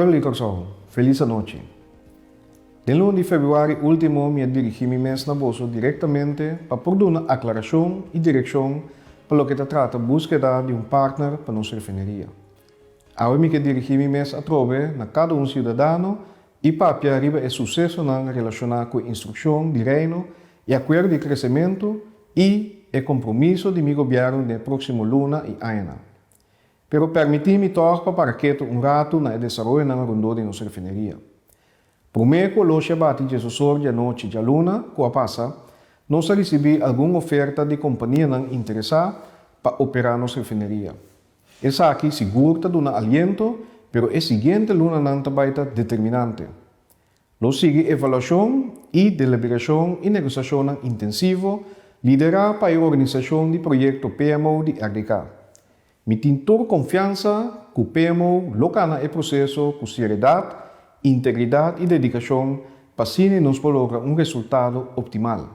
Pueblo di Kòrsou, felis anochi. Den luna di febrüari último mi a dirigí mi mes na boso direktamente pa por duna aklarashon i direkshon pa loke ta trata búskeda di un partner pa nos refineria. Awe mi ke dirigí mi mes atrobe na kada un siudadano i papia riba e susesonan relashoná ku e instrukshon di Reino i akuerdo di kresementu i e kompromiso di mi gobièrnu den e próksimo luna i añanan. Pero pèrmití mi tòg pa para ketu un ratu na e desaroyonan rondó di nos refineria. Promé ku oloshi a bati diesosor di anochi djaluna ku a pasa, nos a risibí algun oferta di kompanianan interesá pa operá nos refineria. Esaki sigur ta duna aliento, pero e siguiente lunanan ta bai ta determinante. Lo sigui evaluashon i deliberashon i negosiashonnan intensivo liderá pa e organisashon di proyekto PMO di RDK. Mi tin tur konfiansa ku PMO lo kana e proseso ku seriedat, integridat i dedikashon pa asina nos por logra un resultado optimal.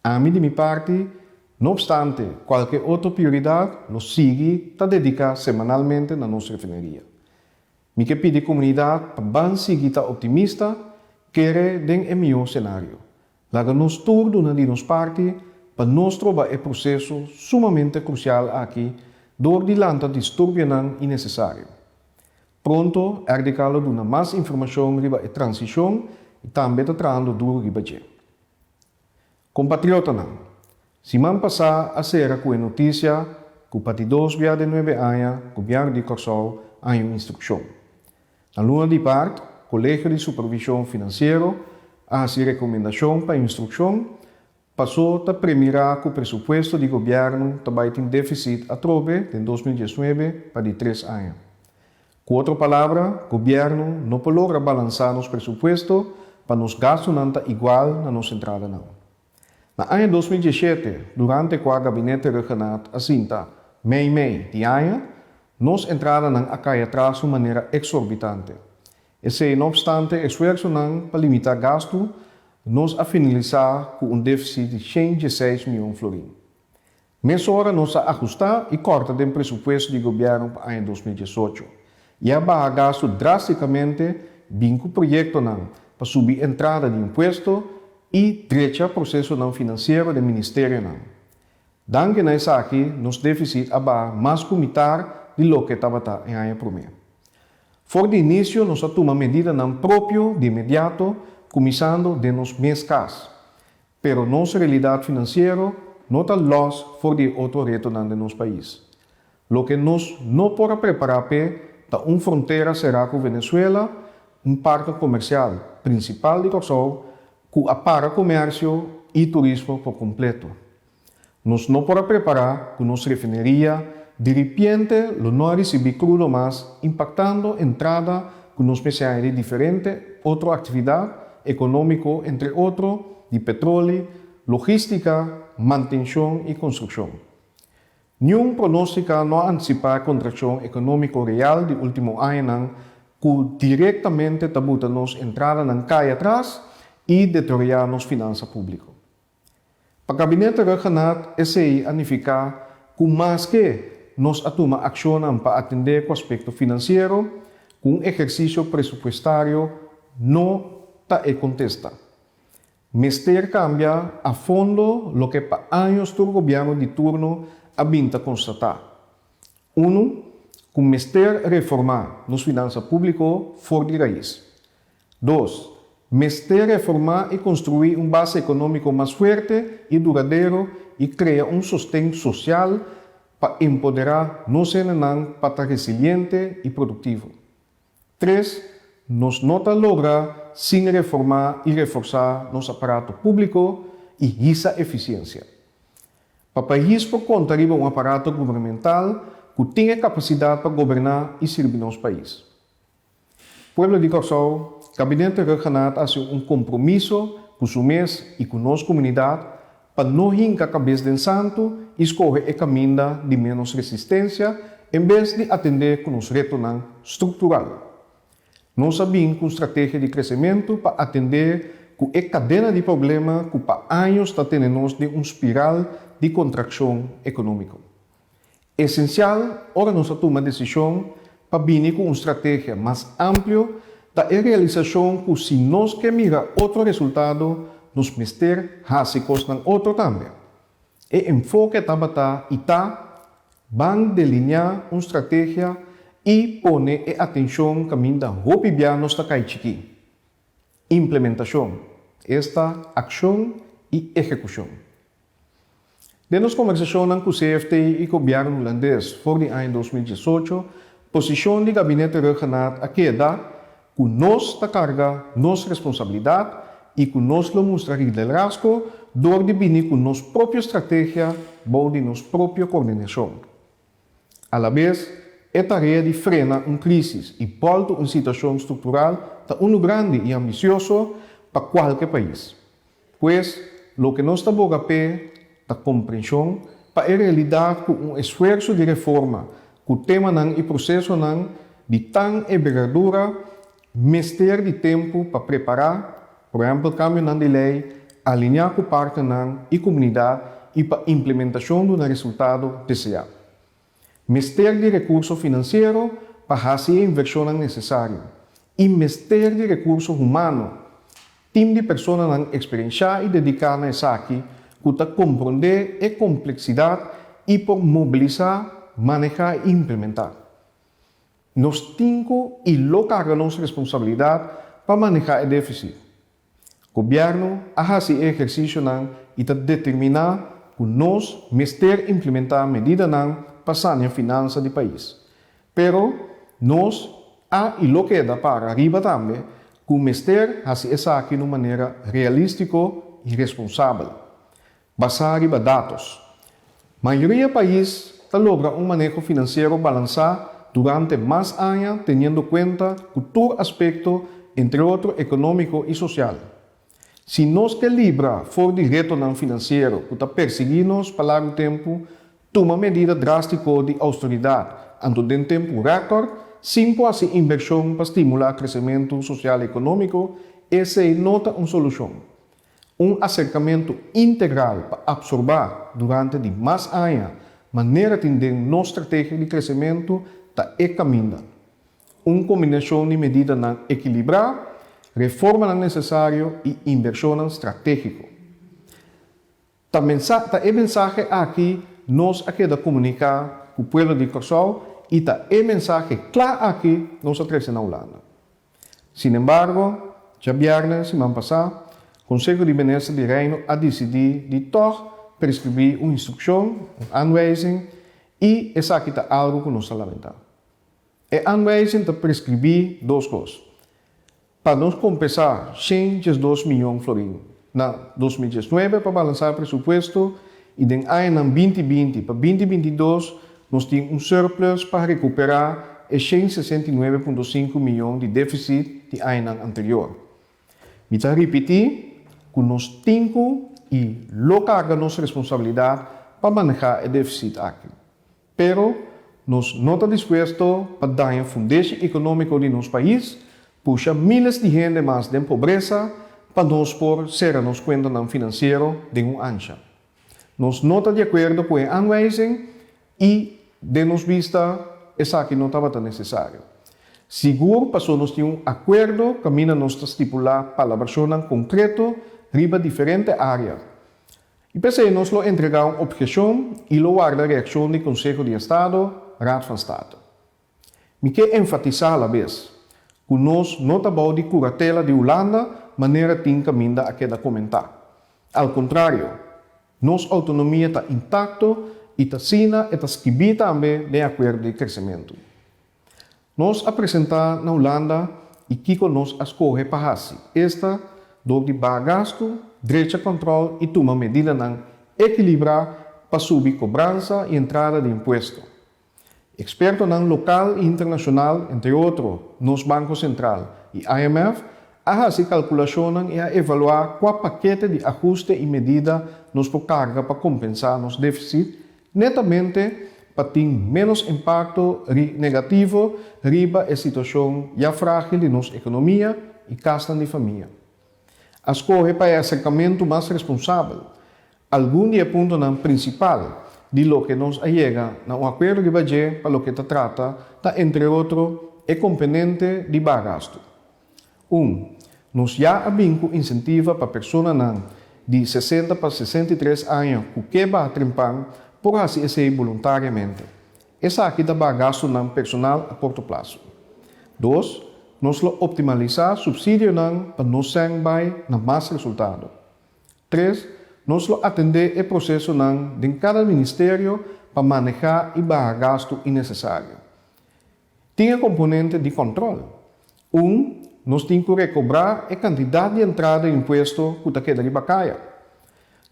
Ami di mi parti, no obstante kualke otro prioridat, lo sigui ta dediká semanalmente na nos refineria. Mi ke pidi komunidat pa ban sigui ta optimista, kere den e mihó senario. Laga nos tur duna di nos parti pa nos troba e proseso sumamente krusial aki dor di lanta disturbionan innesesario. Pronto RDK lo duna mas informashon riba e transishon i tambe ta trahando duru riba dje. Kompatriotanan, siman pasá a sera ku e notisia ku pa di dos bia den nuebe aña Gobièrnu di Kòrsou a haña un instrukshon. Na luna di mart, Kolegio di Supervishon Finansiero a hasi rekomendashon pa instrukshon pasó ta premirá ku presupuesto di gobièrnu ta bai tin défisit atrobe den 2019 pa di tres aña. Ku otro palabra, gobièrnu no por logra balansá nos presupuesto pa nos gastunan ta igual na nos entradanan. Na aña 2017, durante kua Gabinete Rhuggenaath a sinta mei mei di aña, nos entradanan a kai atras un manera eksorbitante. Esei no opstante esfuersonan pa limitá gastu, nos a finalisá ku un défisit di 116 mion florin. Mesora nos a ahustá i kòrta den presupuesto di gobièrnu pa aña 2018 i a baha gastu drástikamente bin ku proyektonan pa subi entrada di impuesto i drecha prosesonan finansiero den ministerionan. Danki na esaki nos défisit a baha mas ku mitar di loke tabata e aña promé. For di inisio nos a tuma medidanan propio di inmediato kuminsando den nos mes kas. Pero nos realidat finansiero no ta lòs for di e otro retonan den nos pais. Loke nos no por a prepará p'e ta un frontera será ku Venezuela, un partner komersial prinsipal di Kòrsou, ku a para komersio i turismo por kompleto. Nos no por a prepará ku nos refineria diripiente lo no a risibí krudo mas impaktando entrada ku nos mester haña di diferente otro aktividat ekonómiko entre otro di petroli, logístika, mantenshon i konstrukshon. Niun pronóstika no a antisipá e kontrakshon ekonómiko real di último añanan ku direktamente ta buta nos entradanan kai atras i deteriorá nos finansa públiko. Pa Gabinete Rhuggenaath esei a nifiká ku maske nos a tuma akshonnan pa atendé ku aspekto finansiero, ku un ehersisio presupuestario no ta e kontesta. Mester kambia a fondo loke pa años tur gobièrnu di turno a bin ta konstatá. Unu, ku mester reformá nos finansa públiko for di rais. Dos, mester reformá i konstruí un base ekonómiko mas fuerte i duradero i krea un sosten sosial pa empoderá nos hendenan pa ta resiliente i produktivo. Tres, nos no ta logra sin reformá i reforsá nos aparato públiko i hisa efisiensia. Pa pais por konta riba un aparato gubernamental ku tin e kapasidat pa goberná i sirbi nos pais. Pueblo di Kòrsou, Gabinete Rhuggenaath a hasi un kompromiso ku su mes i ku nos komunidat pa no hinka kabes den santu i skohe e kaminda di ménos resistensia en bes di atendé ku nos retonan struktural. Nos a bin ku un strategia di kresementu pa atendé ku e kadena di problema ku pa años ta tene nos den un spiral di kontrakshon ekonómiko. Esensial ora nos a tuma desishon pa bini ku un strategia mas amplio ta e realisashon ku si nos ke mira otro resultado nos mester hasi kosnan otro tambe. E enfoke tabata i ta ban delineá un strategia i pone e atenshon kaminda hopi bia nos ta kai chikí. Implementashon, esta akshon i ehekushon. Den nos kombersashonnan ku CFT i gobièrnu hulandes for di aña 2018, posishon di Gabinete Rhuggenaath a keda ku nos ta karga nos responsabilidat i ku nos lo mustra liderazgo dor di bini ku nos propio strategia bou di nos propio kordinashon. Alabes, e tarea di frena un krísis i bòltu un situashon struktural ta unu grandi i ambisioso pa kualke pais. Pues, loke nos ta boga p'e ta komprenshon pa e realidat ku un esfuerso di reforma ku temanan i prosesonan di tan embergadura mester di tempu pa prepará, por ehèmpel kambionan di lei, alineá ku partnernan i komunidat i pa implementashon duna resultado deseá. Mester di rekurso finansiero pa hasi e invershonnan nesesario i mester di rekurso humano, tim di personanan eksperenshá i dediká na esaki ku ta komprondé e kompleksidat i por mobilisá, manehá i implementá. Nos tin ku i lo karga nos responsabilidat pa manehá e défisit. Gobièrnu a hasi e ehersisionan i ta determiná ku nos mester implementá medidanan pa sania finansa di pais. Pero nos a i lo keda para riba tambe ku mester hasi esaki na un manera realístiko i responsabel. Basá riba datos. Mayoria pais ta logra un maneho finansiero balansá durante mas aña teniendo kuenta ku tur aspekto, entre otro ekonómiko i sosial. Si nos ke libra for di retonan finansiero ku ta persiguí nos pa largu tempu, tuma medida drástiko di ousteridat anto den tempu rèkòrt sin por hasi invershon pa stimulá kresementu sosial i ekonómiko, esei no ta un solushon. Un aserkamentu integral pa apsorbá durante di mas aña manera tin den nos strategia di kresementu ta e kaminda. Un kombinashon di medidanan ekilibrá, reformanan nesesario i inbershonnan stratégiko. Ta ta e mensahe aki nos a keda komuniká ku pueblo di Kòrsou i ta e mensahe kla aki nos a trese na Hulanda. Sinembargo, djabièrnè siman pasá, Konseho di Minister di Reino a disidí di tòg preskribí un instrukshon, un aanwijzing, i esaki ta algu ku nos ta lamentá. E aanwijzing ta preskribí dos kos, pa nos kompensá 112 miyon florin na 2019 pa balansá e presupuesto i den añanan 2020 pa 2022 nos tin un surplus pa rekuperá e 169.5 miyon di défisit di añanan anterior. Mi ta ripití ku nos tin ku i lo karga nos responsabilidat pa manehá e défisit aki. Pero nos no ta dispuesto pa daña fundeshi ekonómiko di nos pais, pusha míles di hende mas den pobresa pa nos por sera nos kuentanan finansiero den un ansha. Nos no ta di akuerdo ku e aanwijzing i den nos bista esaki no tabata nesesario. Sigur paso nos tin un akuerdo kaminda nos ta stipulá palabrashonnan konkreto riba diferente área. I p'esei nos lo entregá un opheshon i lo warda reakshon di Konseho di Estado, Raad van State. Mi ke enfatisá alabes ku nos no ta bou di kuratela di Hulanda manera tin kaminda a keda komentá. Al kontrario, nos outonomia ta intakto i ta asina e ta skibí tambe den e Akuerdo di Kresementu. Nos a presentá na Hulanda i kiko nos a skohe pa hasi, esta dor di baha gastu, drecha kòntròl i tuma medidanan ekilibrá pa subi kobransa i entrada di impuesto. Ekspertonan lokal i internashonal, entre otro nos Banko Sentral i IMF, a hasi kalkulashonnan i a evaluá kua pakete di ahuste i medida nos por karga pa kompensá nos défisit Netamente pa tin ménos impakto negativo riba e situashon ya frágil di nos ekonomia i kasnan di famia. A skohe pa e aserkamentu mas responsabel. Algun di e puntonan prinsipal. di loke nos a yega na un akuerdo riba dje pa loke ta trata ta entre otro e kompenente di baha gastu. Un, Nos ya a bin ku insentiva pa personanan di 60 pa 63 aña ku ke baha trempan por hasi esei boluntariamente. Esaki ta baha gastunan personal a korto plaso. Dos, Nos lo optimalisá supsidionan pa nos sèn bai na mas resultado. Tres, Nos lo atendé e prosesonan den kada ministerio pa manehá i baha gastu innesesario. Tin e komponente di kòntròl. Un, Nos tin ku rekobrá e kantidat di entrada di impuesto ku ta keda riba kaya.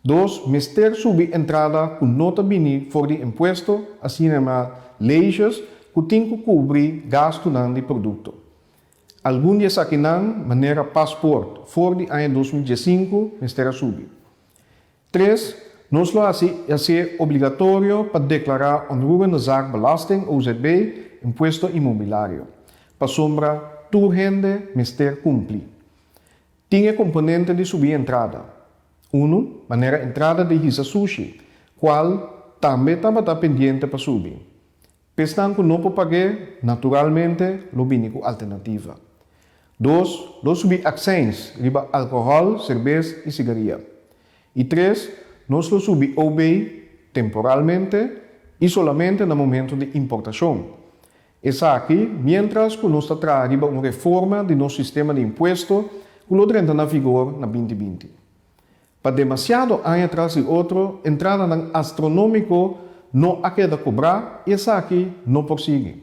Dos, Mester subi entrada ku no ta bini for di impuesto, asina yamá leges, ku tin ku kubri gastunan di produkto. Algun di esakinan, manera pasport, for di aña 2015 mester a subi. Tres, Nos lo hasi hasié obligatorio pa deklará onroerende zaak belasting, OZB, impuesto inmobilario, pasobra tur hende mester kumpli. Tin e komponente di subi entrada. Unu, manera entrada di hisa sushi, kual tambe tabata pendiente pa subi. P'esnan ku no por pag'é, naturalmente lo bini ku alternativa. Dos, lo subi akseins riba alkohòl, serbes i sigaria. I tres, nos lo subi OB temporalmente i solamente na momento di importashon. Esaki miéntras ku nos ta traha riba un reforma di nos sistema di impuesto ku lo drenta na vigor na 2020. Pa demasiado aña tras di otro, entradanan astronómiko no a keda kobrá i esaki no por sigui.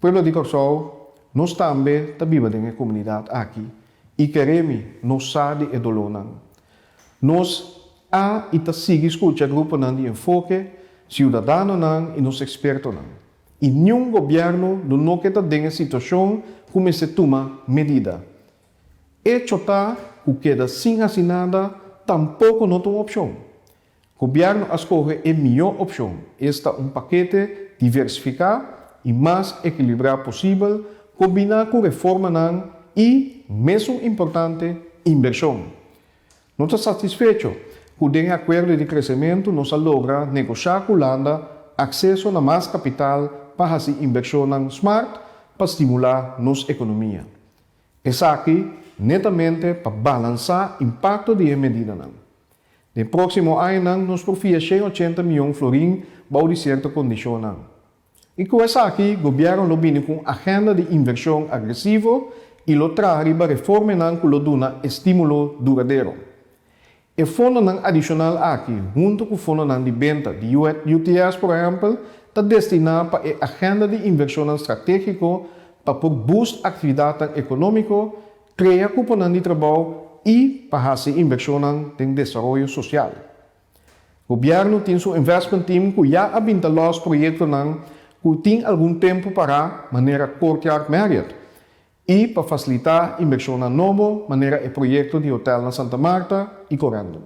Pueblo di Kòrsou, nos tambe ta biba den e komunidat aki i kere mi, nos sa di e dolónan. Nos a i ta sigui skucha gruponan di enfoke, siudadanonan i nos ekspertonan. I niun gobièrnu lo no ke ta den e situashon ku mester tuma medida. Echo ta ku keda sin hasi nada tampoko no ta un opshon. Gobièrnu a skohe e mihó opshon, esta un pakete diversifiká i mas ekilibrá posibel kombiná ku reformanan i, mesun importante, inbershon. No ta satisfecho ku den e akuerdo di kresementu nos a logra negoshá ku Hulanda akseso na mas kapital pa hasi inbershonnan smart pa stimulá nos ekonomia. Esaki netamente pa balansá impakto di e medidanan. Den próksimo añanan nos por fia 180 mion florin bou di sierto kondishonnan. I ku esaki gobièrnu lo bini ku un agenda di invershon agresivo i lo traha riba reformenan ku lo duna estímulo duradero. E fondonan adishonal aki, huntu ku fondonan di benta di UTS por ehèmpel, ta destiná pa e agenda di invershonnan stratégiko pa por boost aktividatnan ekonómiko, krea kuponan di trabou i pa hasi invershonnan den desaroyo sosial. Gobièrnu tin su investment team ku ya a binta lòs proyektonan ku tin algun tempu pará manera Courtyard Marriott, I pa fasilitá inbershonnan nobo manera e proyekto di hotel na Santa Marta i Corendon.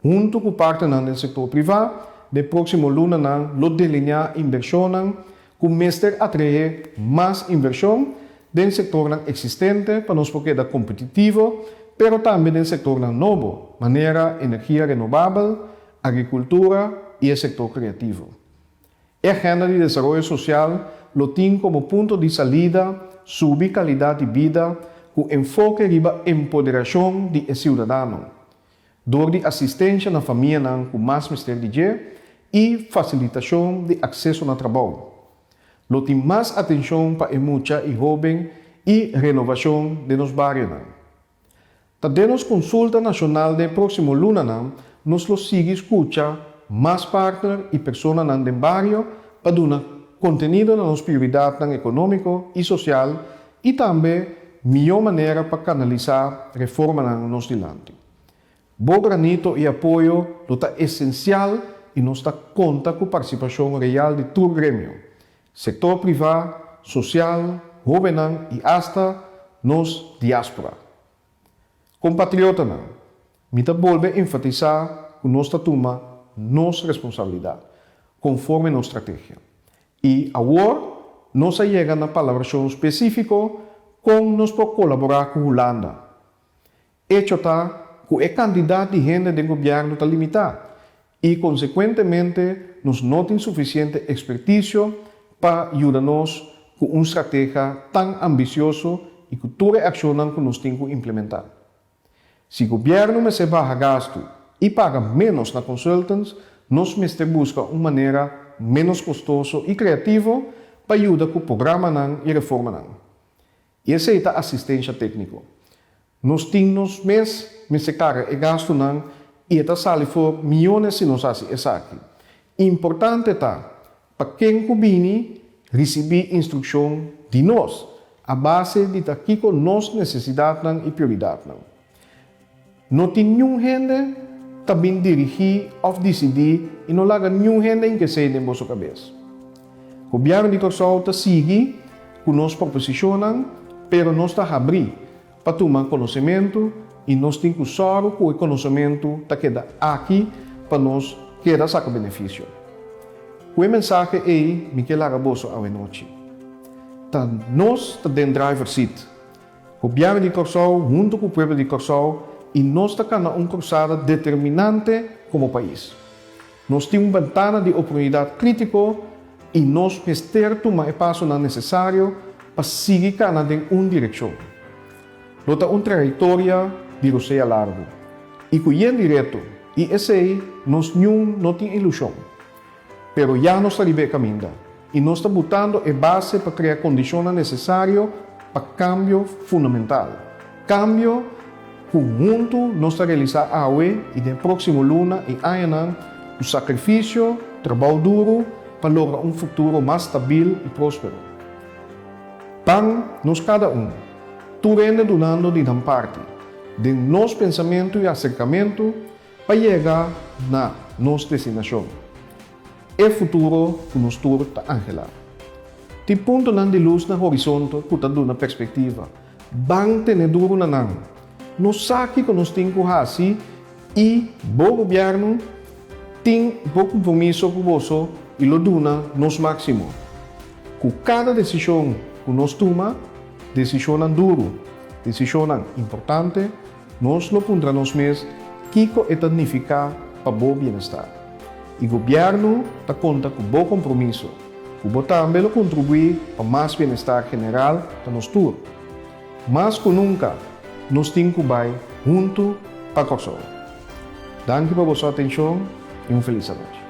Huntu ku partnernan den sektor privá, den próksimo lunanan lo delineá inbershonnan ku mester atraé mas invershon den sektornan eksistente pa nos por keda kompetitivo, pero tambe den sektornan nobo manera energia renobabel, agrikultura i e sektor kreativo. E agenda di desaroyo sosial lo tin komo punto di salida subi kalidat di bida ku enfoke riba empoderashon di e siudadano, dor di asistensha na famianan ku mas mester di dje i fasilitashon di akseso na trabou. Lo tin mas atenshon pa e mucha i hóben i renovashon den nos barionan. Ta den nos konsulta nashonal den e próksimo lunanan nos lo sigui skucha mas partner i personanan den bario pa duna kontenido na nos prioridatnan ekonómiko i sosial i tambe mihó manera pa kanalisá reformanan nos dilanti. Bo granito i apoyo lo ta esensial i nos ta konta ku partisipashon real di tur gremio, sektor privá, sosial, hóbennan i asta nos diáspora. Kompatriotanan, mi ta bolbe enfatisá ku nos ta tuma nos responsabilidat konforme nos strategia. I awor nos a yega na palabrashon spesífiko kon nos por kolaborá ku Hulanda. Echo ta ku e kantidat di hende den gobièrnu ta limitá. I konsekuentemente nos no tin sufisiente ekspertisio pa yuda nos ku un strategia tan ambisioso i ku tur e akshonnan ku nos tin ku implementá. Si gobièrnu mester baha gastu i paga ménos na consultants, nos mester buska un manera ménos kostoso i kreativo pa yuda ku programanan i reformanan. I esei ta asistensha tékniko. Nos tin nos mes mester karga e gastunan i e ta sali for miónes si nos hasi esaki. Importante ta pa ken ku bini risibí instrukshon di nos a base di ta kiko nos nesesidatnan i prioridatnan. No tin niun hende ta bin dirigí òf disidí i no laga niun hende inkesei den boso kabes. Gobièrnu di Kòrsou ta sigui ku nos proposishonnan, pero nos ta habrí pa tuma konosementu i nos tin ku sòru ku e konosementu ta keda aki pa nos keda saka benefisio. Ku e mensahe ei mi ke laga boso awenochi. Ta nos ta den driver seat. Gobièrnu di Kòrsou huntu ku pueblo di Kòrsou i nos ta kana un krusada determinante komo pais. Nos tin un bentana di oportunidat krítiko i nos mester tuma e pasonan nesesario pa sigui kana den un direkshon. Lo ta un trayektoria di rosea largu i ku yen di reto i esei nos niun no tin ilushon. Pero ya nos ta riba e kaminda i nos ta butando e base pa krea kondishonnan nesesario pa kambio fundamental. Kambio ku huntu nos ta realisá awe i den próksimo luna i añanan ku sakrifisio, trabou duru pa logra un futuro mas stabil i próspero. Ban nos kada un, tur hende dunando di nan parti, den nos pensamentu i aserkamentu pa yega na nos destinashon, e futuro ku nos tur ta anhelá. Tin puntonan di lus na horizonte ku ta duna perspektiva. Ban tene duru na nan. Nos sa kiko nos tin ku hasi i bo gobièrnu tin bo kompromiso ku boso i lo duna nos máksimo. Ku kada desishon ku nos tuma, desishonnan duru, desishonnan importante, Nos lo puntra nos mes kiko e ta nifiká pa bo bienestar. I gobièrnu ta konta ku bo kompromiso, ku bo tambe lo kontribuí pa mas bienestar general pa nos tur. Mas ku nunka, nos tin ku bai huntu pa Kòrsou. Danki pa boso atenshon i un felis anochi.